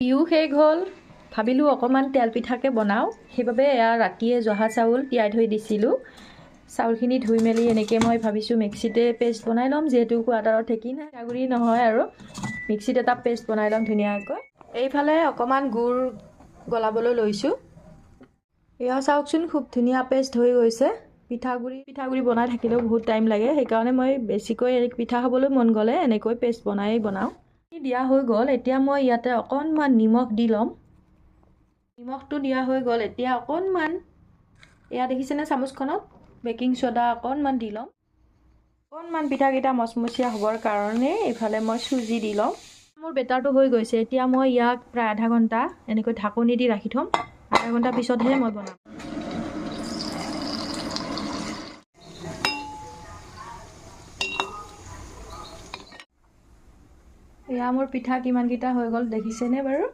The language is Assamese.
বিহু শেষ হ'ল, ভাবিলোঁ অকণমান তেল পিঠাকে বনাওঁ। সেইবাবে এয়া ৰাতিয়ে জহা চাউল তিয়াই থৈ দিছিলোঁ। চাউলখিনি ধুই মেলি এনেকৈ মই ভাবিছোঁ মিক্সিতে পেষ্ট বনাই ল'ম, যিহেতু কোৱাৰ্টাৰত ঢেঁকী নাই, পিঠাগুড়ি নহয় আৰু মিক্সিত এটা পেষ্ট বনাই ল'ম ধুনীয়াকৈ। এইফালে অকণমান গুড় গলাবলৈ লৈছোঁ। এয়া চাওকচোন, খুব ধুনীয়া পেষ্ট হৈ গৈছে। পিঠাগুড়ি বনাই থাকিলেও বহুত টাইম লাগে, সেইকাৰণে মই বেছিকৈ পিঠা খাবলৈ মন গ'লে এনেকৈ পেষ্ট বনাই বনাওঁ। দিয়া হৈ গ'ল। এতিয়া মই ইয়াতে অকণমান নিমখ দি ল'ম। নিমখটো দিয়া হৈ গ'ল। এতিয়া অকণমান এয়া দেখিছেনে চামুচখনত বেকিং চ'ডা অকণমান দি ল'ম। অকণমান পিঠাকেইটা মচমচীয়া হ'বৰ কাৰণে এইফালে মই চুজি দি ল'ম। মোৰ বেটাৰটো হৈ গৈছে। এতিয়া মই ইয়াক প্ৰায় আধা ঘণ্টা এনেকৈ ঢাকনি দি ৰাখি থ'ম। আধা ঘণ্টা পিছতহে মই বনাম। এয়া মোৰ পিঠা কিমানকেইটা হৈ গ'ল দেখিছেনে বাৰু?